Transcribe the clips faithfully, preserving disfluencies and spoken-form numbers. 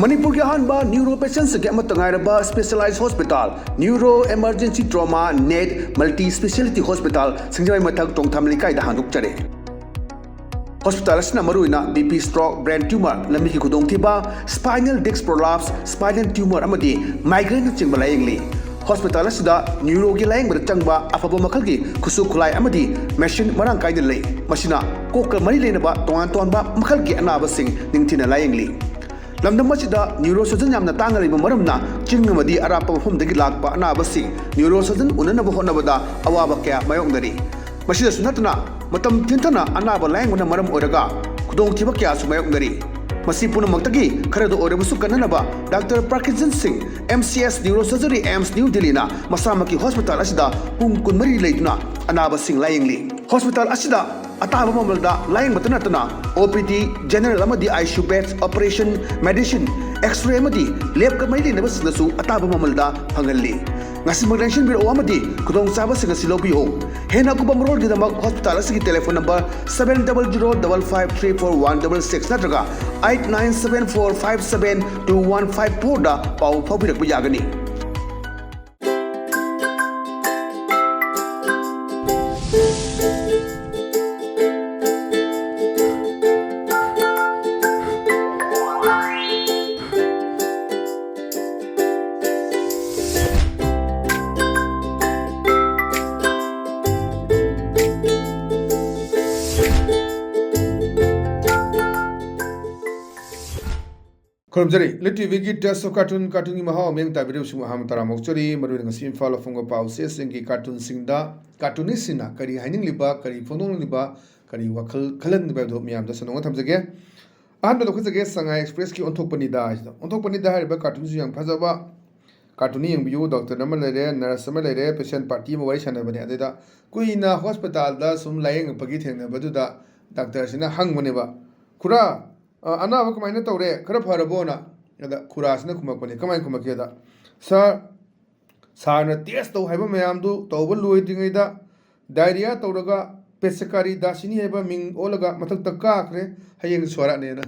ꯃꯅꯤꯄꯨꯔꯒꯤ ꯑꯍꯥꯟꯕ ꯅ꯭ꯌꯨꯔꯣ ꯄꯦꯁꯦꯟꯁꯤꯡꯒꯤ ꯑꯃꯠꯇ ꯉꯥꯏꯔꯕ specialise hospital, neuro emergency trauma net multi speciality hospital, ꯁꯤꯡꯖꯃꯩ ꯃꯊꯛ ꯇꯣꯡꯊꯥꯝ ꯂꯩꯀꯥꯏꯗ ꯍꯥꯡꯗꯣꯛꯆꯔꯦ꯫ ꯍꯣꯁꯄꯤꯇꯥꯜ ꯑꯁꯤꯅ ꯃꯔꯨꯑꯣꯏꯅ B P stroke, brain tumour, ꯂꯝꯕꯤꯒꯤ ꯈꯨꯗꯣꯡꯊꯤꯕ, spinal disc prolapse, spinal tumour ꯑꯃꯗꯤ ꯃꯥꯏꯒ꯭ꯔꯦꯟꯅꯆꯤꯡꯕ ꯂꯥꯌꯦꯡꯂꯤ꯫ ꯍꯣꯁꯄꯤꯇꯥꯜ ꯑꯁꯤꯗ ꯅ꯭ꯌꯨꯔꯣꯒꯤ ꯂꯥꯌꯦꯡꯕꯗ ꯆꯪꯕ ꯑꯐꯕ ꯃꯈꯜꯒꯤ ꯈꯨꯠꯁꯨ ꯈꯨꯠꯂꯥꯏ ꯑꯃꯗꯤ ꯃꯦꯁꯤꯟ ꯃꯔꯥꯡ ꯀꯥꯏꯅ ꯂꯩ꯫ ꯃꯁꯤꯅ ꯀꯣꯛꯀ ꯃꯔꯤ ꯂꯩꯅꯕ ꯇꯣꯉꯥꯟ ꯇꯣꯉꯥꯟꯕ ꯃꯈꯜꯒꯤ ꯑꯅꯥꯕꯁꯤꯡ ꯅꯤꯡꯊꯤꯅ ꯂꯥꯌꯦꯡꯂꯤ꯫ ꯂꯝꯗꯝ ꯑꯁꯤꯗ ꯅ꯭ꯌꯨꯔꯣ ꯁꯔꯖꯟ ꯌꯥꯝꯅ ꯇꯥꯡꯅ ꯂꯩꯕ ꯃꯔꯝꯅ ꯆꯤꯡ ꯑꯃꯗꯤ ꯑꯔꯥꯞꯄ ꯃꯐꯝꯗꯒꯤ ꯂꯥꯛꯄ ꯑꯅꯥꯕꯁꯤꯡ ꯅ꯭ꯌꯨꯔꯣ ꯁꯔꯖꯟ ꯎꯅꯅꯕ ꯍꯣꯠꯅꯕꯗ ꯑꯋꯥꯕ ꯀꯌꯥ ꯃꯥꯌꯣꯛꯅꯔꯤ꯫ ꯃꯁꯤꯗꯁꯨ ꯅꯠꯇꯅ ꯃꯇꯝ ꯊꯤꯟꯊꯅ ꯑꯅꯥꯕ ꯂꯥꯌꯦꯡꯕꯅ ꯃꯔꯝ ꯑꯣꯏꯔꯒ ꯈꯨꯗꯣꯡꯊꯤꯕ ꯀꯌꯥꯁꯨ ꯃꯥꯌꯣꯛꯅꯔꯤ꯫ ꯃꯁꯤ ꯄꯨꯝꯅꯃꯛꯇꯒꯤ ꯈꯔꯗ ꯑꯣꯏꯔꯕꯁꯨ ꯀꯟꯅꯅꯕ ꯗꯥꯛꯇꯔ ꯄ꯭ꯔꯀꯤꯟꯖꯟ ꯁꯤꯡ, M C S neuro surgery, AIIMS New ꯗꯤꯜꯂꯤꯅ ꯃꯁꯥꯃꯛꯀꯤ ꯍꯣꯁꯄꯤꯇꯥꯜ ꯑꯁꯤꯗ ꯄꯨꯡ ꯀꯨꯟꯃꯔꯤ ꯂꯩꯗꯨꯅ ꯑꯅꯥꯕꯁꯤꯡ ꯂꯥꯌꯦꯡꯂꯤ꯫ ꯍꯣꯁꯄꯤꯇꯥꯜ ꯑꯁꯤꯗ ꯑꯇꯥꯕ ꯃꯃꯜꯗ ꯂꯥꯌꯦꯡꯕꯇ ꯅꯠꯇꯅ ꯑꯣ ꯄꯤ ꯗꯤ, ꯖꯦꯅꯔꯦꯜ ꯑꯃꯗꯤ I C U beds, operation, medicine, x-ray ꯑꯃꯗꯤ ꯂꯦꯕꯀ ꯃꯔꯤ ꯂꯩꯅꯕꯁꯤꯡꯗꯁꯨ ꯑꯇꯥꯕ ꯃꯃꯜꯗ ꯐꯪꯍꯜꯂꯤ꯫ ꯉꯁꯤꯃꯛ ꯂꯦꯡꯁꯤꯟꯕꯤꯔꯛꯎ ꯑꯃꯗꯤ ꯈꯨꯗꯣꯡꯆꯥꯕꯁꯤꯡ ꯑꯁꯤ ꯂꯧꯕꯤꯌꯨ꯫ ꯍꯦꯟꯅ ꯑꯀꯨꯞꯄ ꯃꯔꯣꯜꯒꯤꯗꯃꯛ ꯍꯣꯁꯄꯤꯇꯥꯜ ꯑꯁꯤꯒꯤ telephone number seven double zero double five three four one double six ꯅꯠꯇ꯭ꯔꯒ eight nine seven four five seven two one five four ꯗ ꯄꯥꯎ ꯐꯥꯎꯕꯤꯔꯛꯄ ꯌꯥꯒꯅꯤ꯫ ꯈꯨꯔꯨꯝꯖꯔꯤ꯫ ꯂꯤꯠ ꯇꯤ ꯚꯤꯒꯤ Taste of Cartoon, ꯀꯥꯔꯇꯨꯟꯒꯤ ꯃꯍꯥꯎ ꯑꯃ ꯌꯦꯡ ꯇꯥꯕꯤꯔꯤꯕꯁꯤꯡꯕꯨ ꯑꯍꯥꯟꯕ ꯇꯔꯥꯝꯅ ꯑꯣꯛꯆꯔꯤ꯫ ꯃꯔꯨꯑꯣꯏꯅ ꯉꯁꯤ ꯏꯝꯐꯥꯜ ꯐꯣꯡꯕ ꯄꯥꯎꯆꯦꯁꯤꯡꯒꯤ ꯀꯥꯔꯇꯨꯟꯁꯤꯡꯗ ꯀꯥꯔꯇꯨꯅꯤꯁꯁꯤꯡꯅ ꯀꯔꯤ ꯍꯥꯏꯅꯤꯡꯂꯤꯕ, ꯀꯔꯤ ꯐꯣꯡꯗꯣꯛꯅꯤꯡꯂꯤꯕ, ꯀꯔꯤ ꯋꯥꯈꯜ ꯈꯜꯍꯟꯅꯤꯡꯂꯤꯕ ꯍꯥꯏꯕꯗꯨ ꯃꯤꯌꯥꯝꯗ ꯁꯟꯗꯣꯛꯅ ꯊꯝꯖꯒꯦ꯫ ꯑꯍꯥꯟꯕ ꯂꯧꯈꯠꯆꯒꯦ, ꯁꯉꯥꯏ ꯑꯦꯛꯁꯄ꯭ꯔꯦꯁꯀꯤ ꯑꯣꯟꯊꯣꯛꯄꯅꯤꯗ ꯍꯥꯏꯁꯤꯗ꯫ ꯑꯣꯟꯊꯣꯛꯄꯅꯤꯗ ꯍꯥꯏꯔꯤꯕ ꯀꯥꯔꯇꯨꯟꯁꯤ ꯌꯥꯝ ꯐꯖꯕ ꯀꯥꯔꯇꯨꯟꯅꯤ꯫ ꯌꯦꯡꯕꯤꯌꯨ, ꯗꯣꯛꯇꯔ ꯑꯃ ꯂꯩꯔꯦ, ꯅꯔꯁ ꯑꯃ ꯂꯩꯔꯦ, ꯄꯦꯁꯦꯟ ꯄꯥꯔꯇꯤ ꯑꯃ ꯋꯥꯔꯤ ꯁꯥꯟꯅꯕꯅꯦ꯫ ꯑꯗꯨꯗ ꯀꯨꯏꯅ ꯍꯣꯁꯄꯤꯇꯥꯜꯗ ꯁꯨꯝ ꯂꯥꯌꯦꯡꯉꯛꯄꯒꯤ ꯊꯦꯡꯅꯕꯗꯨꯗ ꯗꯥꯛꯇꯔꯁꯤꯅ ꯍꯪꯕꯅꯦꯕ, "ꯈꯨꯔꯥ, ꯑ, ꯑꯅꯥꯕ ꯀꯃꯥꯏꯅ ꯇꯧꯔꯦ? ꯈꯔ ꯐꯔꯕꯣꯅ?" ꯑꯗ ꯈꯨꯔꯥꯁꯤꯅ ꯈꯨꯝꯃꯛꯄꯅꯦ꯫ ꯀꯃꯥꯏꯅ ꯈꯨꯝꯃꯛꯀꯦꯗ, "ꯁꯥꯔ, ꯁꯥꯔꯅ ꯇꯦꯁ ꯇꯧ ꯍꯥꯏꯕ ꯃꯌꯥꯝꯗꯨ ꯇꯧꯕ ꯂꯣꯏꯗ꯭ꯔꯤꯉꯩꯗ ꯗꯥꯏꯔꯤꯌꯥ ꯇꯧꯔꯒ ꯄꯦꯁꯀꯥꯔꯤ ꯗꯥꯁꯤꯅꯤ ꯍꯥꯏꯕ ꯃꯤꯡ ꯑꯣꯜꯂꯒ ꯃꯊꯛꯇ ꯀꯥꯈ꯭ꯔꯦ꯫ ꯍꯌꯦꯡ ꯁꯣꯔꯥꯠꯅꯦꯅ"꯫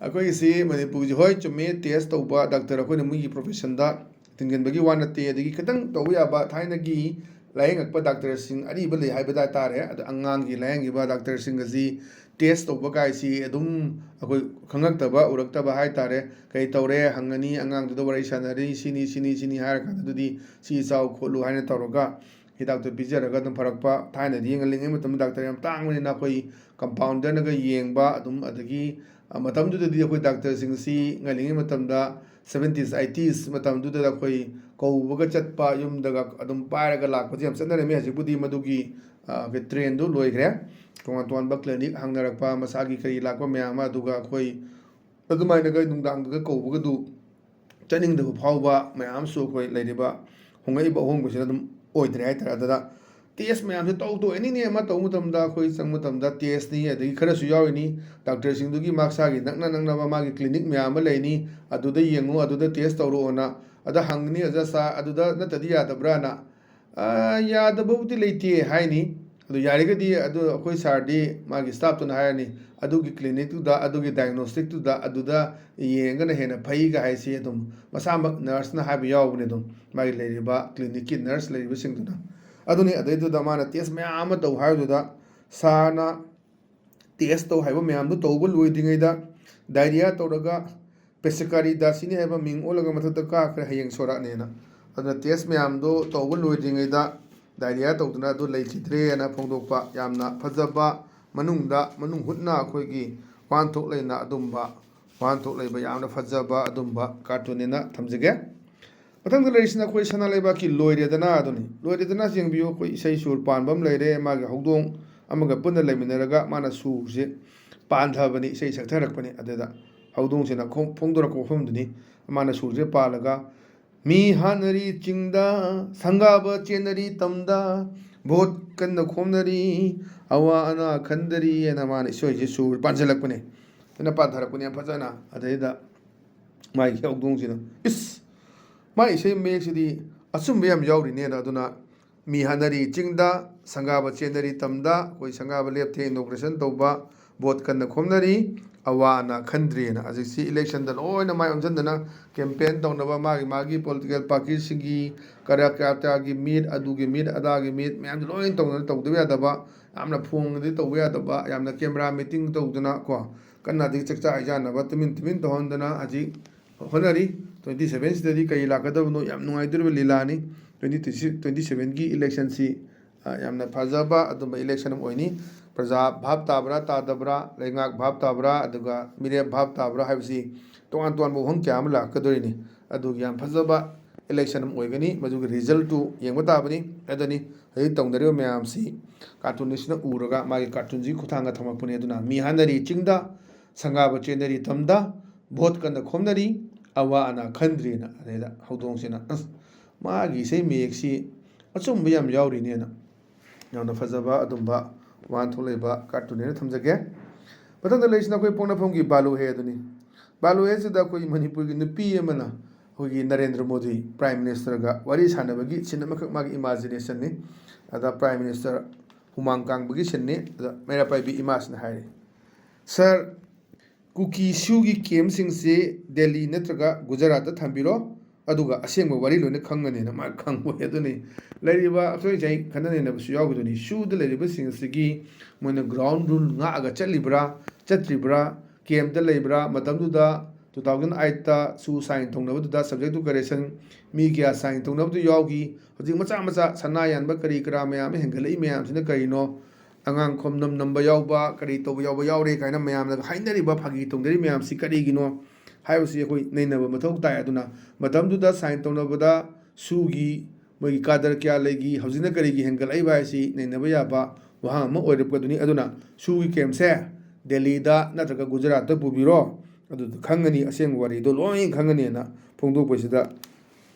ꯑꯩꯈꯣꯏꯒꯤꯁꯤ ꯃꯅꯤꯄꯨꯔꯁꯤ, ꯍꯣꯏ, ꯆꯨꯝꯃꯦ, ꯇꯦꯁ ꯇꯧꯕ ꯗꯥꯛꯇꯔ ꯑꯩꯈꯣꯏꯅ ꯃꯤꯒꯤ ꯄ꯭ꯔꯣꯐꯦꯁꯟꯗ ꯊꯤꯡꯖꯤꯟꯕꯒꯤ ꯋꯥ ꯅꯠꯇꯦ꯫ ꯑꯗꯒꯤ ꯈꯤꯇꯪ ꯇꯧꯕ ꯌꯥꯕ ꯊꯥꯏꯅꯒꯤ ꯂꯥꯌꯦꯡꯉꯛꯄ ꯗꯥꯛꯇꯔꯁꯤꯡ ꯑꯔꯤꯕ ꯂꯩ ꯍꯥꯏꯕ ꯇꯥꯔꯦ꯫ ꯑꯗ ꯑꯉꯥꯡꯒꯤ ꯂꯥꯌꯦꯡꯉꯤꯕ ꯗꯥꯛꯇꯔꯁꯤꯡ ꯑꯁꯤ ꯇꯦꯁ ꯇꯧꯕ ꯀꯥꯏꯁꯤ ꯑꯗꯨꯝ ꯑꯩꯈꯣꯏ ꯈꯪꯉꯛꯇꯕ, ꯎꯔꯛꯇꯕ ꯍꯥꯏ ꯇꯥꯔꯦ꯫ ꯀꯩ ꯇꯧꯔꯦ ꯍꯪꯉꯅꯤ, ꯑꯉꯥꯡꯗꯨꯗ ꯋꯥꯔꯤ ꯁꯥꯟꯅꯔꯤ, ꯁꯤꯅꯤ, ꯁꯤꯅꯤ, ꯁꯤꯅꯤ ꯍꯥꯏꯔꯀꯥꯟꯗ, ꯑꯗꯨꯗꯤ ꯁꯤ ꯆꯥꯎ ꯈꯣꯠꯂꯨ ꯍꯥꯏꯅ ꯇꯧꯔꯒ ꯍꯤꯗꯥꯛꯇꯣ ꯄꯤꯖꯔꯒ ꯑꯗꯨꯝ ꯐꯔꯛꯄ꯫ ꯊꯥꯏꯅꯗꯤ ꯉꯜꯂꯤꯉꯩ ꯃꯇꯝꯗ ꯗꯥꯛꯇꯔ ꯌꯥꯝ ꯇꯥꯡꯕꯅꯤꯅ ꯑꯩꯈꯣꯏ ꯀꯝꯄꯥꯎꯟꯗꯔꯅꯒ ꯌꯦꯡꯕ ꯑꯗꯨꯝ, ꯑꯗꯒꯤ, ꯑ, ꯃꯇꯝꯗꯨꯗꯗꯤ ꯑꯩꯈꯣꯏ ꯗꯥꯛꯇꯔꯁꯤꯡꯁꯤ ꯉꯜꯂꯤꯉꯩ ꯃꯇꯝꯗ seventies, eighties ꯃꯇꯝꯗꯨꯗ ꯑꯩꯈꯣꯏ ꯀꯧꯕꯒ ꯆꯠꯄ, ꯌꯨꯝꯗꯒ ꯑꯗꯨꯝ ꯄꯥꯏꯔꯒ ꯂꯥꯛꯄꯁꯦ ꯌꯥꯝ ꯆꯠꯅꯔꯝꯃꯤ꯫ ꯍꯧꯖꯤꯛꯄꯨꯗꯤ ꯃꯗꯨꯒꯤ, ꯑ, ꯑꯩꯈꯣꯏ ꯇ꯭ꯔꯦꯟꯗꯨ ꯂꯣꯏꯈ꯭ꯔꯦ꯫ ꯇꯣꯉꯥꯟ ꯇꯣꯉꯥꯟꯕ ꯀ꯭ꯂꯤꯅꯤꯛ ꯍꯥꯡꯅꯔꯛꯄ, ꯃꯁꯥꯒꯤ ꯀꯔꯤ ꯂꯥꯛꯄ ꯃꯌꯥꯝ ꯑꯃ, ꯑꯗꯨꯒ ꯑꯩꯈꯣꯏ ꯑꯗꯨꯃꯥꯏꯅꯒ ꯅꯨꯡꯗꯥꯡꯗꯒ ꯀꯧꯕꯒꯗꯨ ꯆꯠꯅꯤꯡꯗꯕ ꯐꯥꯎꯕ ꯃꯌꯥꯝ ꯑꯃꯁꯨ ꯑꯩꯈꯣꯏ ꯂꯩꯔꯤꯕ ꯍꯣꯡꯂꯛꯏꯕ ꯑꯍꯣꯡꯕꯁꯤꯅ ꯑꯗꯨꯝ ꯑꯣꯏꯗ꯭ꯔꯦ ꯍꯥꯏꯇꯥꯔꯦ꯫ ꯑꯗꯨꯗ ꯇꯦꯁ ꯃꯌꯥꯝꯁꯦ ꯇꯧ ꯇꯧ, ꯑꯦꯅꯤꯅꯦ ꯑꯃ ꯇꯧꯕ ꯃꯇꯝꯗ ꯑꯩꯈꯣꯏ ꯆꯪꯕ ꯃꯇꯝꯗ ꯇꯦꯁꯅꯤ, ꯑꯗꯒꯤ ꯈꯔꯁꯨ ꯌꯥꯎꯔꯤꯅꯤ ꯗꯥꯛꯇꯔꯁꯤꯡꯗꯨꯒꯤ ꯃꯁꯥꯒꯤ ꯅꯛꯅ ꯅꯛꯅꯕ ꯃꯥꯒꯤ ꯀ꯭ꯂꯤꯅꯤꯛ ꯃꯌꯥꯝ ꯑꯃ ꯂꯩꯅꯤ, ꯑꯗꯨꯗ ꯌꯦꯡꯉꯨ, ꯑꯗꯨꯗ ꯇꯦꯁ ꯇꯧꯔꯛꯑꯣꯅ꯫ ꯑꯗ ꯍꯪꯒꯅꯤ, "ꯑꯣꯖꯥ, ꯁꯥꯔ, ꯑꯗꯨꯗ ꯅꯠꯇꯗꯤ ꯌꯥꯗꯕ꯭ꯔꯥꯅ?" ꯑ, ꯌꯥꯗꯕꯕꯨꯗꯤ ꯂꯩꯇꯦ ꯍꯥꯏꯅꯤ꯫ ꯑꯗꯨ ꯌꯥꯔꯒꯗꯤ ꯑꯗꯨ ꯑꯩꯈꯣꯏ ꯁꯥꯔꯗꯤ ꯃꯥꯒꯤ ꯁ꯭ꯇꯥꯐꯇꯨꯅ ꯍꯥꯏꯔꯅꯤ, "ꯑꯗꯨꯒꯤ ꯀ꯭ꯂꯤꯅꯤꯛꯇꯨꯗ, ꯑꯗꯨꯒꯤ ꯗꯥꯏꯒꯅꯣꯁꯇꯤꯛꯇꯨꯗ, ꯑꯗꯨꯗ ꯌꯦꯡꯉꯒꯅ ꯍꯦꯟꯅ ꯐꯩꯒ" ꯍꯥꯏꯁꯤ ꯑꯗꯨꯝ ꯃꯁꯥꯃꯛ ꯅꯔꯁꯅ ꯍꯥꯏꯕ ꯌꯥꯎꯕꯅꯦ꯫ ꯑꯗꯨꯝ ꯃꯥꯒꯤ ꯂꯩꯔꯤꯕ ꯀ꯭ꯂꯤꯅꯤꯛꯀꯤ ꯅꯔꯁ ꯂꯩꯔꯤꯕꯁꯤꯡꯗꯨꯅ꯫ ꯑꯗꯨꯅꯤ, ꯑꯗꯩꯗꯨꯗ ꯃꯥꯅ ꯇꯦꯁ ꯃꯌꯥꯝ ꯑꯃ ꯇꯧ ꯍꯥꯏꯕꯗꯨꯗ ꯁꯥꯔꯅ ꯇꯦꯁ ꯇꯧ ꯍꯥꯏꯕ ꯃꯌꯥꯝꯗꯨ ꯇꯧꯕ ꯂꯣꯏꯗ꯭ꯔꯤꯉꯩꯗ ꯗꯥꯏꯔꯤꯌꯥ ꯇꯧꯔꯒ ꯄꯦꯁꯀꯥꯔꯤ ꯗꯥꯁꯤꯅꯤ ꯍꯥꯏꯕ ꯃꯤꯡ ꯑꯣꯜꯂꯒ ꯃꯊꯛꯇ ꯀꯥꯈ꯭ꯔꯦ, "ꯍꯌꯦꯡ ꯁꯣꯔꯥꯠꯅꯦꯅ"꯫ ꯑꯗꯨꯅ ꯇꯦꯁ ꯃꯌꯥꯝꯗꯣ ꯇꯧꯕ ꯂꯣꯏꯗ꯭ꯔꯤꯉꯩꯗ ꯗꯥꯏꯔꯤꯌꯥ ꯇꯧꯗꯨꯅ ꯑꯗꯨ ꯂꯩꯈꯤꯗ꯭ꯔꯦꯅ ꯐꯣꯡꯗꯣꯛꯄ ꯌꯥꯝꯅ ꯐꯖꯕ, ꯃꯅꯨꯡꯗ, ꯃꯅꯨꯡ ꯍꯨꯠꯅ ꯑꯩꯈꯣꯏꯒꯤ ꯋꯥꯍꯟꯊꯣꯛ ꯂꯩꯅ ꯑꯗꯨꯝꯕ ꯋꯥꯍꯟꯊꯣꯛ ꯂꯩꯕ ꯌꯥꯝꯅ ꯐꯖꯕ ꯑꯗꯨꯝꯕ ꯀꯥꯔꯇꯨꯟꯅꯦꯅ ꯊꯝꯖꯒꯦ꯫ ꯃꯊꯪꯗ ꯂꯩꯔꯤꯁꯤꯅ ꯑꯩꯈꯣꯏ ꯁꯅꯥ ꯂꯩꯕꯥꯛꯀꯤ ꯂꯣꯏꯔꯦꯗꯅ ꯑꯗꯨꯅꯤ꯫ ꯂꯣꯏꯔꯦꯗꯅ ꯌꯦꯡꯕꯤꯌꯨ, ꯑꯩꯈꯣꯏ ꯏꯁꯩ ꯁꯨꯔ ꯄꯥꯟꯕ ꯑꯃ ꯂꯩꯔꯦ, ꯃꯥꯒꯤ ꯍꯧꯗꯣꯡ ꯑꯃꯒ ꯄꯨꯟꯅ ꯂꯩꯃꯤꯟꯅꯔꯒ ꯃꯥꯅ ꯁꯨꯔꯁꯦ ꯄꯥꯟꯊꯕꯅꯤ, ꯏꯁꯩ ꯁꯛꯊꯔꯛꯄꯅꯤ꯫ ꯑꯗꯨꯗ ꯍꯧꯗꯣꯡꯁꯤꯅ ꯈꯣꯡ-, ꯐꯣꯡꯗꯣꯔꯛꯄ ꯋꯥꯐꯝꯗꯨꯅꯤ꯫ ꯃꯥꯅ ꯁꯨꯔꯁꯦ ꯄꯥꯜꯂꯒ, "ꯃꯤ ꯍꯥꯠꯅꯔꯤ ꯆꯤꯡꯗ, ꯁꯪꯒꯥꯕ ꯆꯦꯟꯅꯔꯤ ꯇꯝꯗ, ꯚꯣꯠ ꯀꯟꯅ ꯈꯣꯝꯅꯔꯤ, ꯑꯋꯥ ꯑꯅꯥ ꯈꯟꯗꯔꯤ" ꯍꯥꯏꯅ ꯃꯥꯅ ꯏꯁꯩꯁꯦ ꯁꯨꯔ ꯄꯥꯟꯁꯤꯜꯂꯛꯄꯅꯦ꯫ ꯑꯩꯅ ꯄꯥꯟꯊꯔꯛꯄꯅꯦ ꯌꯥꯝ ꯐꯖꯅ꯫ ꯑꯗꯩꯗ ꯃꯥꯒꯤ ꯍꯧꯗꯣꯡꯁꯤꯅ, "ꯏꯁ! ꯃꯥꯏ ꯏꯁꯩ ꯃꯌꯦꯛꯁꯤꯗꯤ ꯑꯆꯨꯝꯕ ꯌꯥꯝ ꯌꯥꯎꯔꯤꯅꯦꯅ"꯫ ꯑꯗꯨꯅ ꯃꯤ ꯍꯥꯠꯅꯔꯤ ꯆꯤꯡꯗ, ꯁꯪꯒꯥꯕ ꯆꯦꯟꯅꯔꯤ ꯇꯝꯗ, ꯑꯩꯈꯣꯏ ꯁꯪꯒꯥꯕ ꯂꯦꯞꯇꯦ, ꯏꯅꯣꯒ꯭ꯔꯦꯁꯟ ꯇꯧꯕ, ꯚꯣꯠ ꯀꯟꯅ ꯈꯣꯝꯅꯔꯤ, ꯑꯋꯥ ꯑꯅꯥ ꯈꯟꯗ꯭ꯔꯦꯅ꯫ ꯍꯧꯖꯤꯛꯁꯤ ꯏꯂꯦꯛꯁꯟꯗ ꯂꯣꯏꯅ ꯃꯥꯏ ꯑꯣꯟꯁꯤꯟꯗꯅ ꯀꯦꯝꯄꯦꯟ ꯇꯧꯅꯕ, ꯃꯥꯒꯤ ꯃꯥꯒꯤ ꯄꯣꯂꯤꯇꯤꯀꯦꯜ ꯄꯥꯔꯇꯤꯁꯤꯡꯒꯤ ꯀꯔꯥ ꯀꯔꯥꯇꯥꯒꯤ ꯃꯤꯠ, ꯑꯗꯨꯒꯤ ꯃꯤꯠ, ꯑꯗꯥꯒꯤ ꯃꯤꯠ ꯃꯌꯥꯝꯁꯦ ꯂꯣꯏꯅ ꯇꯧꯅ ꯇꯧꯗꯕ ꯌꯥꯗꯕ, ꯌꯥꯝꯅ ꯐꯣꯡꯅꯗꯤ ꯇꯧꯕ ꯌꯥꯗꯕ, ꯌꯥꯝꯅ ꯀꯦꯃꯦꯔꯥ ꯃꯤꯇꯤꯡ ꯇꯧꯗꯅ ꯀꯣ, ꯀꯟꯅ ꯑꯗꯒꯤ ꯆꯥꯛꯆꯥ ꯍꯩꯖꯥꯟꯅꯕ ꯇꯨꯃꯤꯟ ꯇꯨꯃꯤꯟ ꯇꯧꯍꯟꯗꯅ ꯍꯧꯖꯤꯛ ꯍꯣꯠꯅꯔꯤ꯫ ꯇ꯭ꯋꯦꯟꯇꯤ ꯁꯚꯦꯟꯁꯤꯗꯗꯤ ꯀꯔꯤ ꯂꯥꯛꯀꯗꯕꯅꯣ? ꯌꯥꯝ ꯅꯨꯡꯉꯥꯏꯗꯣꯔꯤꯕ ꯂꯤꯂꯥꯅꯤ꯫ ꯇ꯭ꯋꯦꯟꯇꯤ ꯇ꯭ꯋꯦꯟꯇꯤ ꯁꯚꯦꯟꯒꯤ ꯏꯂꯦꯛꯁꯟꯁꯤ, ꯑ, ꯌꯥꯝꯅ ꯐꯖꯕ ꯑꯗꯨꯝꯕ ꯏꯂꯦꯛꯁꯟ ꯑꯃ ꯑꯣꯏꯅꯤ꯫ ꯄ꯭ꯔꯖꯥ ꯚꯥꯞ ꯇꯥꯕ꯭ꯔꯥ ꯇꯥꯗꯕ꯭ꯔꯥ, ꯂꯩꯉꯥꯛ ꯚꯥꯞ ꯇꯥꯕ꯭ꯔꯥ, ꯑꯗꯨꯒ ꯃꯤꯔꯦꯞ ꯚꯥꯞ ꯇꯥꯕ꯭ꯔꯥ ꯍꯥꯏꯕꯁꯤ ꯇꯣꯉꯥꯟ ꯇꯣꯉꯥꯟꯕ ꯋꯥꯍꯪ ꯀꯌꯥ ꯑꯃ ꯂꯥꯛꯀꯗꯣꯔꯤꯅꯤ꯫ ꯑꯗꯨꯒꯤ ꯌꯥꯝ ꯐꯖꯕ ꯏꯂꯦꯛꯁꯟ ꯑꯃ ꯑꯣꯏꯒꯅꯤ꯫ ꯃꯗꯨꯒꯤ ꯔꯤꯖꯜꯇꯨ ꯌꯦꯡꯕ ꯇꯥꯕꯅꯤ꯫ ꯑꯗꯨꯅꯤ ꯍꯧꯖꯤꯛ ꯇꯧꯅꯔꯤꯕ ꯃꯌꯥꯝꯁꯤ ꯀꯥꯔꯇꯨꯅꯤꯁꯅ ꯎꯔꯒ ꯃꯥꯒꯤ ꯀꯥꯔꯇꯨꯟꯁꯤꯒꯤ ꯈꯨꯠꯊꯥꯡꯗ ꯊꯝꯃꯛꯄꯅꯤ꯫ ꯑꯗꯨꯅ ꯃꯤ ꯍꯥꯠꯅꯔꯤ ꯆꯤꯡꯗ, ꯁꯪꯒꯥꯕ ꯆꯦꯟꯅꯔꯤ ꯇꯝꯗ, ꯚꯣꯠ ꯀꯟꯅ ꯈꯣꯝꯅꯔꯤ, ꯑꯋꯥ ꯑꯅꯥ ꯈꯟꯗ꯭ꯔꯦꯅ꯫ ꯑꯗꯩꯗ ꯍꯧꯗꯣꯡꯁꯤꯅ, "ꯑꯁ, ꯃꯥꯒꯤ ꯏꯁꯩ ꯃꯌꯦꯛꯁꯤ ꯑꯆꯨꯝꯕ ꯌꯥꯝ ꯌꯥꯎꯔꯤꯅꯦꯅ", ꯌꯥꯝꯅ ꯐꯖꯕ ꯑꯗꯨꯝꯕ ꯋꯥꯍꯟꯊꯣꯛ ꯂꯩꯕ ꯀꯥꯔꯇꯨꯟꯅꯦꯅ ꯊꯝꯖꯒꯦ꯫ ꯃꯊꯪꯗ ꯂꯩꯔꯤꯁꯤꯅ ꯑꯩꯈꯣꯏ ꯄꯣꯛꯅꯐꯝꯒꯤ ꯕꯥꯂꯨ ꯍꯦ ꯑꯗꯨꯅꯤ꯫ ꯕꯥꯂꯨ ꯍꯦꯁꯤꯗ ꯑꯩꯈꯣꯏꯒꯤ ꯃꯅꯤꯄꯨꯔꯒꯤ ꯅꯨꯄꯤ ꯑꯃꯅ ꯑꯩꯈꯣꯏꯒꯤ ꯅꯔꯦꯟꯗ꯭ꯔ ꯃꯣꯗꯤ ꯄ꯭ꯔꯥꯏꯝ ꯃꯤꯅꯤꯁꯇꯔꯒ ꯋꯥꯔꯤ ꯁꯥꯟꯅꯕꯒꯤ ꯁꯤꯟ ꯑꯃꯈꯛ ꯃꯥꯒꯤ ꯏꯃꯥꯖꯤꯅꯦꯁꯟꯅꯤ꯫ ꯑꯗ ꯄ꯭ꯔꯥꯏꯝ ꯃꯤꯅꯤꯁꯇꯔ ꯍꯨꯃꯥꯡ ꯀꯥꯡꯕꯒꯤ ꯁꯤꯟꯅꯤ꯫ ꯑꯗ ꯃꯩꯔꯥ ꯄꯥꯏꯕꯤ ꯏꯃꯥꯁꯤꯅ ꯍꯥꯏꯔꯤ, "ꯁꯥꯔ, ꯀꯨꯀꯤ ꯁꯨꯒꯤ ꯀꯦꯝꯁꯤꯡꯁꯤ ꯗꯦꯜꯂꯤ ꯅꯠꯇ꯭ꯔꯒ ꯒꯨꯖꯔꯥꯠꯇ ꯊꯝꯕꯤꯔꯣ, ꯑꯗꯨꯒ ꯑꯁꯦꯡꯕ ꯋꯥꯔꯤ ꯂꯣꯏꯅ ꯈꯪꯒꯅꯤꯅ", ꯃꯥ ꯈꯪꯕ ꯑꯣꯏ꯫ ꯑꯗꯨꯅꯤ ꯂꯩꯔꯤꯕ ꯑꯩꯈꯣꯏ ꯉꯁꯥꯏ ꯈꯟꯅ ꯅꯩꯅꯕꯁꯨ ꯌꯥꯎꯈꯤꯗꯣꯏꯅꯤ꯫ ꯁꯨꯗ ꯂꯩꯔꯤꯕꯁꯤꯡ ꯑꯁꯤꯒꯤ ꯃꯣꯏꯅ ꯒ꯭ꯔꯥꯎꯟ ꯔꯨꯜ ꯉꯥꯛꯑꯒ ꯆꯠꯂꯤꯕ꯭ꯔꯥ, ꯆꯠꯇ꯭ꯔꯤꯕ꯭ꯔꯥ, ꯀꯦꯝꯇ ꯂꯩꯕ꯭ꯔꯥ? ꯃꯇꯝꯗꯨꯗ ꯇꯨ ꯊꯥꯎꯖꯟ ꯑꯩꯠꯇ ꯁꯨ ꯁꯥꯏꯟ ꯇꯧꯅꯕꯗꯨꯗ subject to correction ꯃꯤ ꯀꯌꯥ ꯁꯥꯏꯟ ꯇꯧꯅꯕꯗꯨ ꯌꯥꯎꯈꯤ? ꯍꯧꯖꯤꯛ ꯃꯆꯥ ꯃꯆꯥ ꯁꯅꯥ ꯌꯥꯟꯕ ꯀꯔꯤ ꯀꯔꯥ ꯃꯌꯥꯝ ꯑꯃ ꯍꯦꯟꯒꯠꯂꯛꯏ ꯃꯌꯥꯝꯁꯤꯅ ꯀꯔꯤꯅꯣ? ꯑꯉꯥꯡ ꯈꯣꯝꯅꯝ ꯅꯝꯕ ꯌꯥꯎꯕ, ꯀꯔꯤ ꯇꯧꯕ ꯌꯥꯎꯕ ꯌꯥꯎꯔꯦ ꯀꯥꯏꯅ ꯃꯌꯥꯝꯅ ꯍꯥꯏꯅꯔꯤꯕ, ꯐꯥꯒꯤ ꯇꯧꯅꯔꯤ ꯃꯌꯥꯝꯁꯤ ꯀꯔꯤꯒꯤꯅꯣ ꯍꯥꯏꯕꯁꯤ ꯑꯩꯈꯣꯏ ꯅꯩꯅꯕ ꯃꯊꯧ ꯇꯥꯏ꯫ ꯑꯗꯨꯅ ꯃꯇꯝꯗꯨꯗ ꯁꯥꯏꯟ ꯇꯧꯅꯕꯗ ꯁꯨꯒꯤ ꯃꯣꯏꯒꯤ ꯀꯥꯗꯔ ꯀꯌꯥ ꯂꯩꯈꯤ, ꯍꯧꯖꯤꯛꯅ ꯀꯔꯤꯒꯤ ꯍꯦꯟꯒꯠꯂꯛꯏꯕ ꯍꯥꯏꯁꯤ ꯅꯩꯅꯕ ꯌꯥꯕ ꯋꯥꯍꯪ ꯑꯃ ꯑꯣꯏꯔꯛꯄꯗꯨꯅꯤ꯫ ꯑꯗꯨꯅ ꯁꯨꯒꯤ ꯀꯦꯝꯁꯦ ꯗꯦꯜꯂꯤꯗ ꯅꯠꯇ꯭ꯔꯒ ꯒꯨꯖꯔꯥꯠꯇ ꯄꯨꯕꯤꯔꯣ, ꯑꯗꯨꯗ ꯈꯪꯒꯅꯤ, ꯑꯁꯦꯡꯕ ꯋꯥꯔꯤꯗꯣ ꯂꯣꯏ ꯈꯪꯒꯅꯤꯅ ꯐꯣꯡꯗꯣꯛꯄꯁꯤꯗ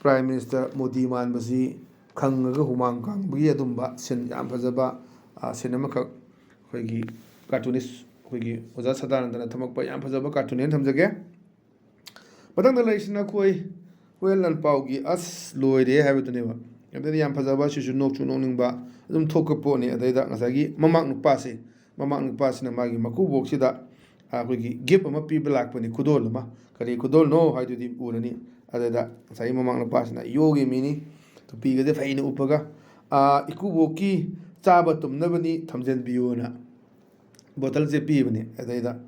ꯄ꯭ꯔꯥꯏꯝ ꯃꯤꯅꯤꯁꯇꯔ ꯃꯣꯗꯤ ꯃꯥꯟꯕꯁꯤ ꯈꯪꯉꯒ ꯍꯨꯃꯥꯡ ꯀꯥꯡꯕꯒꯤ ꯑꯗꯨꯝꯕ ꯁꯤꯟ, ꯌꯥꯝ ꯐꯖꯕ, ꯑ, ꯁꯤꯟ ꯑꯃꯈꯛ ꯑꯩꯈꯣꯏꯒꯤ ꯀꯥꯔꯇꯨꯅꯤꯁ ꯑꯩꯈꯣꯏꯒꯤ ꯑꯣꯖꯥ ꯁꯗꯥꯅꯟꯗꯅ ꯊꯝꯃꯛꯄ ꯌꯥꯝ ꯐꯖꯕ ꯀꯥꯔꯇꯨꯟꯅꯦꯅ ꯊꯝꯖꯒꯦ꯫ ꯃꯊꯪꯗ ꯂꯩꯔꯤꯁꯤꯅ ꯑꯩꯈꯣꯏ ꯍꯨꯌꯦꯟ ꯂꯥꯟꯄꯥꯎꯒꯤ "ꯑꯁ ꯂꯣꯏꯔꯦ" ꯍꯥꯏꯕꯗꯨꯅꯦꯕ꯫ ꯑꯗꯩꯗꯤ ꯌꯥꯝ ꯐꯖꯕ, ꯁꯤꯁꯨ ꯅꯣꯛꯁꯨ ꯅꯣꯛꯅꯤꯡꯕ ꯑꯗꯨꯝ ꯊꯣꯛꯄ ꯄꯣꯠꯅꯤ꯫ ꯑꯗꯩꯗ ꯉꯁꯥꯏꯒꯤ ꯃꯃꯥꯛ ꯅꯨꯄꯥꯁꯦ, ꯃꯃꯥꯛ ꯅꯨꯄꯥꯁꯤꯅ ꯃꯥꯒꯤ ꯃꯀꯨꯕꯣꯛꯁꯤꯗ ꯑꯩꯈꯣꯏꯒꯤ ꯒꯤꯐ ꯑꯃ ꯄꯤꯕ ꯂꯥꯛꯄꯅꯤ, ꯈꯨꯗꯣꯜ ꯑꯃ꯫ ꯀꯔꯤ ꯈꯨꯗꯣꯜꯅꯣ ꯍꯥꯏꯗꯨꯗꯤ ꯎꯔꯅꯤ꯫ ꯑꯗꯨꯗ ꯉꯁꯥꯏꯒꯤ ꯃꯃꯥ ꯅꯨꯄꯥꯁꯤꯅ ꯌꯣꯒꯤ ꯃꯤꯅꯤ, ꯇꯨꯄꯤꯒꯁꯦ ꯐꯩꯅ ꯎꯞꯄꯒ, "ꯑꯥ, ꯏꯀꯨꯕꯣꯛꯀꯤ ꯆꯥꯕ ꯇꯨꯝꯅꯕꯅꯤ, ꯊꯝꯖꯤꯟꯕꯤꯌꯨꯅ" ꯕꯣꯇꯜꯁꯦ ꯄꯤꯕꯅꯤ꯫ ꯑꯗꯩꯗ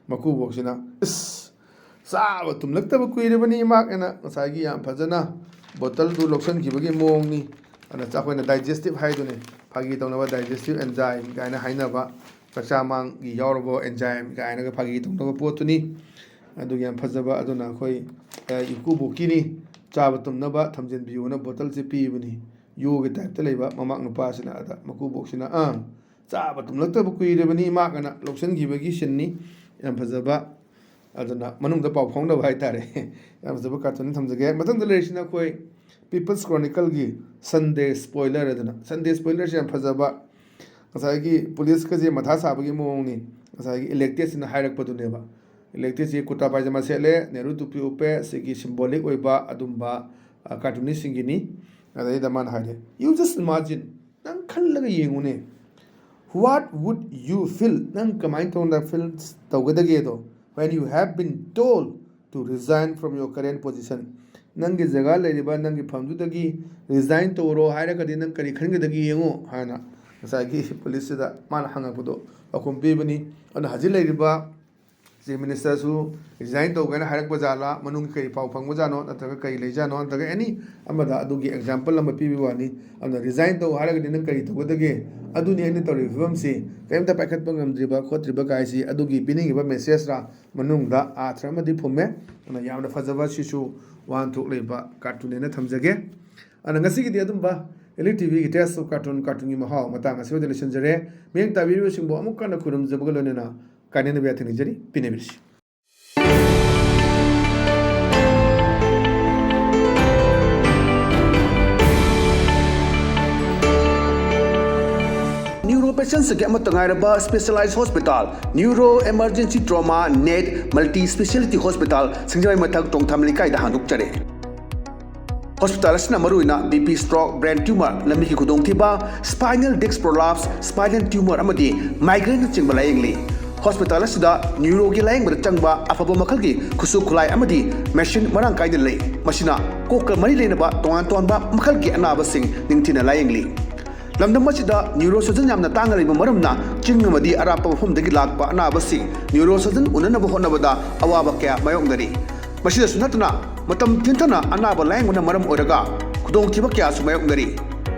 ꯃꯀꯨꯕꯣꯛꯁꯤꯅ, "ꯏꯁ, ꯆꯥꯕ ꯇꯨꯝꯂꯛꯇꯕ ꯀꯨꯏꯔꯕꯅꯤ ꯏꯃꯥꯛ" ꯍꯥꯏꯅ ꯉꯁꯥꯏꯒꯤ ꯌꯥꯝ ꯐꯖꯅ ꯕꯣꯇꯜꯗꯨ ꯂꯧꯁꯤꯟꯈꯤꯕꯒꯤ ꯃꯑꯣꯡꯅꯤ꯫ ꯑꯗꯨꯅ ꯑꯩꯈꯣꯏꯅ digestive ꯍꯥꯏꯗꯨꯅꯤ, ꯐꯥꯒꯤ ꯇꯧꯅꯕ digestive enzyme ꯀꯥꯏꯅ ꯍꯥꯏꯅꯕ, ꯆꯥꯛꯆꯥ ꯃꯥꯡꯒꯤ ꯌꯥꯎꯔꯕ enzyme ꯀꯥꯏꯅꯒ ꯐꯥꯒꯤ ꯇꯧꯅꯕ ꯄꯣꯠꯇꯨꯅꯤ꯫ ꯑꯗꯨꯒꯤ ꯌꯥꯝ ꯐꯖꯕ, ꯑꯗꯨꯅ ꯑꯩꯈꯣꯏ, ꯑ, ꯏꯀꯨꯕꯣꯛꯀꯤꯅꯤ, ꯆꯥꯕ ꯇꯨꯝꯅꯕ ꯊꯝꯖꯤꯟꯕꯤꯌꯨꯅ ꯕꯣꯇꯜꯁꯦ ꯄꯤꯕꯅꯤ꯫ ꯌꯣꯒꯤ typeꯇ ꯂꯩꯕ ꯃꯃꯥꯛ ꯅꯨꯄꯥꯁꯤꯅ, ꯑꯗ ꯃꯀꯨꯕꯣꯛꯁꯤꯅ, "ꯑꯥ, ꯆꯥꯕ ꯇꯨꯝꯂꯛꯇꯕ ꯀꯨꯏꯔꯕꯅꯤ ꯏꯃꯥꯛ" ꯑꯅ ꯂꯧꯁꯤꯟꯈꯤꯕꯒꯤ ꯁꯤꯟꯅꯤ꯫ ꯌꯥꯝ ꯐꯖꯕ꯫ ꯑꯗꯨꯅ ꯃꯅꯨꯡꯗ ꯄꯥꯎ ꯐꯥꯎꯅꯕ ꯍꯥꯏꯇꯥꯔꯦ꯫ ꯌꯥꯝ ꯐꯖꯕ ꯀꯥꯔꯇꯨꯟ ꯊꯝꯖꯒꯦ꯫ ꯃꯊꯪꯗ ꯂꯩꯔꯤꯁꯤꯅ ꯑꯩꯈꯣꯏ People's Chronicleꯒꯤ Sunday Spoiler ꯑꯗꯨꯅ꯫ Sunday Spoilerꯁꯤ ꯌꯥꯝ ꯐꯖꯕ, ꯉꯁꯥꯏꯒꯤ ꯄꯨꯂꯤꯁꯀꯁꯦ ꯃꯊꯥ ꯁꯥꯕꯒꯤ ꯃꯑꯣꯡꯅꯤ꯫ ꯉꯁꯥꯏꯒꯤ electedꯁꯤꯅ ꯍꯥꯏꯔꯛꯄꯗꯨꯅꯦꯕ꯫ Electedꯁꯤ ꯀꯨꯔꯇꯥ ꯄꯥꯏꯖꯃꯥ ꯁꯦꯠꯂꯦ, ꯅꯦꯍꯔꯨ ꯇꯨꯄꯤ ꯎꯞꯄꯦ, ꯁꯤꯒꯤ symbolic ꯑꯣꯏꯕ ꯑꯗꯨꯝꯕ, ꯑ, cartoonistꯁꯤꯡꯒꯤꯅꯤ꯫ ꯑꯗꯩꯗ ꯃꯥꯅ ꯍꯥꯏꯔꯦ, "You just imagine, ꯅꯪ ꯈꯜꯂꯒ ꯌꯦꯡꯉꯨꯅꯦ꯫ What would you feel? ꯅꯪ ꯀꯃꯥꯏꯅ ꯇꯧꯅ feel ꯇꯧꯒꯗꯒꯦꯗꯣ? When you have been told to resign from your current position, ꯅꯪꯒꯤ ꯖꯒꯥ ꯂꯩꯔꯤꯕ ꯅꯪꯒꯤ ꯐꯝꯗꯨꯗꯒꯤ resign ꯇꯧꯔꯣ ꯍꯥꯏꯔꯒꯗꯤ ꯅꯪ ꯀꯔꯤ ꯈꯟꯒꯗꯒꯦ ꯌꯦꯡꯉꯨ" ꯍꯥꯏꯅ ꯉꯁꯥꯏꯒꯤ ꯄꯨꯂꯤꯁꯁꯤꯗ ꯃꯥꯅ ꯍꯪꯉꯛꯄꯗꯣ ꯄꯥꯎꯈꯨꯝ ꯄꯤꯕꯅꯤ꯫ ꯑꯗꯨꯅ ꯍꯧꯖꯤꯛ ꯂꯩꯔꯤꯕ Chief Ministerꯁꯨ resign ꯇꯧꯒꯦꯅ ꯍꯥꯏꯔꯛꯄ ꯖꯥꯠꯂꯥ, ꯃꯅꯨꯡꯒꯤ ꯀꯔꯤ ꯄꯥꯎ ꯐꯪꯕ ꯖꯥꯠꯅꯣ, ꯅꯠꯇ꯭ꯔꯒ ꯀꯔꯤ ꯂꯩꯖꯥꯠꯅꯣ, ꯅꯠꯇ꯭ꯔꯒ any ꯑꯃꯗ ꯑꯗꯨꯒꯤ example ꯑꯃ ꯄꯤꯕꯒꯤ ꯋꯥꯅꯤ꯫ ꯑꯗꯨꯅ resign ꯇꯧ ꯍꯥꯏꯔꯒꯗꯤ ꯅꯪ ꯀꯔꯤ ꯇꯧꯒꯗꯒꯦ? ꯑꯗꯨꯅꯤ ꯑꯩꯅ ꯇꯧꯔꯤꯕ ꯐꯤꯕꯝꯁꯤ, ꯀꯔꯤꯝꯇ ꯄꯥꯏꯈꯠꯄ ꯉꯝꯗ꯭ꯔꯤꯕ ꯈꯣꯠꯇ꯭ꯔꯤꯕ ꯀꯥꯏꯁꯤ ꯑꯗꯨꯒꯤ ꯄꯤꯅꯤꯡꯉꯤꯕ messageꯔꯥ? ꯃꯅꯨꯡꯗ ꯑꯥꯔꯊ ꯑꯃꯗꯤ ꯐꯨꯝꯃꯦ꯫ ꯑꯗꯨꯅ ꯌꯥꯝꯅ ꯐꯖꯕ, ꯁꯤꯁꯨ ꯋꯥꯍꯟꯊꯣꯛ ꯂꯩꯕ cartoon ꯍꯥꯏꯅ ꯊꯝꯖꯒꯦ꯫ ꯑꯗꯨꯅ ꯉꯁꯤꯒꯤꯗꯤ ꯑꯗꯨꯝꯕ Elite TVꯒꯤ Taste of Cartoon, cartoonꯒꯤ ꯃꯍꯥꯎ ꯃꯇꯥꯡ ꯑꯁꯤꯗ ꯂꯣꯏꯁꯤꯟꯖꯔꯦ꯫ ꯃꯤꯠꯌꯦꯡ ꯇꯥꯕꯤꯔꯤꯕꯁꯤꯡꯕꯨ ꯑꯃꯨꯛ ꯍꯟꯅ ꯈꯨꯔꯨꯝꯖꯕꯒ ꯂꯣꯏꯅꯅ ꯀꯥꯏꯅꯅꯕ ꯌꯥꯊꯪ ꯅꯤꯖꯔꯤ꯫ ꯄꯤꯅꯕꯤꯔꯁꯤ꯫ Neuro patientsꯒꯤ ꯑꯃꯠꯇ ꯉꯥꯏꯔꯕ specialized hospital, Neuro Emergency Trauma Net Multi Speciality Hospital, ꯁꯤꯡꯖꯃꯩ ꯃꯊꯛ ꯇꯣꯡꯊꯥꯝ ꯂꯩꯀꯥꯏꯗ ꯍꯥꯡꯗꯣꯛꯆꯔꯦ꯫ Hospital ꯑꯁꯤꯅ ꯃꯔꯨꯑꯣꯏꯅ BP stroke, brain tumor, ꯂꯝꯕꯤꯒꯤ ꯈꯨꯗꯣꯡꯊꯤꯕ, spinal disc prolapse, spinal tumor ꯑꯃꯗꯤ migraineꯅꯆꯤꯡꯕ ꯂꯥꯌꯦꯡꯂꯤ꯫ ꯍꯣꯁꯄꯤꯇꯥꯜ ꯑꯁꯤꯗ ꯅ꯭ꯌꯨꯔꯣꯒꯤ ꯂꯥꯌꯦꯡꯕꯗ ꯆꯪꯕ ꯑꯐꯕ ꯃꯈꯜꯒꯤ ꯈꯨꯠꯁꯨ ꯈꯨꯠꯂꯥꯏ ꯑꯃꯗꯤ ꯃꯦꯁꯤꯟ ꯃꯔꯥꯡ ꯀꯥꯏꯅ ꯂꯩ꯫ ꯃꯁꯤꯅ ꯀꯣꯛꯀ ꯃꯔꯤ ꯂꯩꯅꯕ ꯇꯣꯉꯥꯟ ꯇꯣꯉꯥꯟꯕ ꯃꯈꯜꯒꯤ ꯑꯅꯥꯕꯁꯤꯡ ꯅꯤꯡꯊꯤꯅ ꯂꯥꯌꯦꯡꯂꯤ꯫ ꯂꯝꯗꯝ ꯑꯁꯤꯗ ꯅ꯭ꯌꯨꯔꯣ ꯁꯔꯖꯟ ꯌꯥꯝꯅ ꯇꯥꯡꯅ ꯂꯩꯕ ꯃꯔꯝꯅ ꯆꯤꯡ ꯑꯃꯗꯤ ꯑꯔꯥꯞꯄ ꯃꯐꯝꯗꯒꯤ ꯂꯥꯛꯄ ꯑꯅꯥꯕꯁꯤꯡ ꯅ꯭ꯌꯨꯔꯣ ꯁꯔꯖꯟ ꯎꯅꯅꯕ ꯍꯣꯠꯅꯕꯗ ꯑꯋꯥꯕ ꯀꯌꯥ ꯃꯥꯌꯣꯛꯅꯔꯤ꯫ ꯃꯁꯤꯗꯁꯨ ꯅꯠꯇꯅ ꯃꯇꯝ ꯊꯦꯡꯊꯅ ꯑꯅꯥꯕ ꯂꯥꯌꯦꯡꯕꯅ ꯃꯔꯝ ꯑꯣꯏꯔꯒ ꯈꯨꯗꯣꯡꯊꯤꯕ ꯀꯌꯥꯁꯨ ꯃꯥꯌꯣꯛꯅꯔꯤ꯫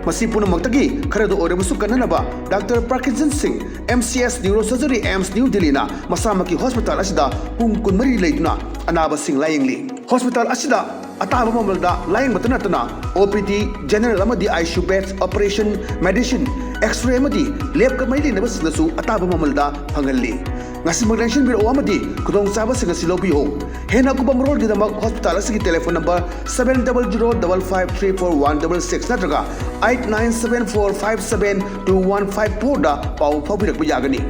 ꯃꯁꯤ ꯄꯨꯝꯅꯃꯛꯇꯒꯤ ꯈꯔꯗ ꯑꯣꯏꯔꯕꯁꯨ ꯀꯟꯅꯅꯕ ꯗꯥꯛꯇꯔ ꯄ꯭ꯔꯀꯤꯟꯁꯟ ꯁꯤꯡ, M C S Neurosurgery, AIIMS New Delhi ꯅ ꯃꯁꯥꯃꯛꯀꯤ ꯍꯣꯁꯄꯤꯇꯥꯜ ꯑꯁꯤꯗ ꯄꯨꯡ ꯀꯨꯟꯃꯔꯤ ꯂꯩꯗꯨꯅ ꯑꯅꯥꯕꯁꯤꯡ ꯂꯥꯌꯦꯡꯂꯤ꯫ ꯍꯣꯁꯄꯤꯇꯥꯜ ꯑꯁꯤꯗ ꯑꯇꯥꯕ ꯃꯃꯜꯗ ꯂꯥꯌꯦꯡꯕꯇ ꯅꯠꯇꯅ O P D, general ꯑꯃꯗꯤ I C U beds, operation, medicine, X-ray ꯑꯃꯗꯤ ꯂꯦꯕꯀ ꯃꯔꯤ ꯂꯩꯅꯕꯁꯤꯡꯗꯁꯨ ꯑꯇꯥꯕ ꯃꯃꯜꯗ ꯐꯪꯍꯜꯂꯤ꯫ ꯉꯁꯤꯃꯛ ꯂꯦꯡꯁꯤꯟꯕꯤꯔꯛꯎ ꯑꯃꯗꯤ ꯈꯨꯗꯣꯡꯆꯥꯕꯁꯤꯡ ꯑꯁꯤ ꯂꯧꯕꯤꯌꯨ꯫ ꯍꯦꯟꯅ ꯑꯀꯨꯞꯄ ꯃꯔꯣꯜꯒꯤꯗꯃꯛ ꯍꯣꯁꯄꯤꯇꯥꯜ ꯑꯁꯤꯒꯤ telephone number seven double zero double five three four one double six ꯅꯠꯇ꯭ꯔꯒ eight nine seven four five seven two one five four ꯗ ꯄꯥꯎ ꯐꯥꯎꯕꯤꯔꯛꯄ ꯌꯥꯒꯅꯤ꯫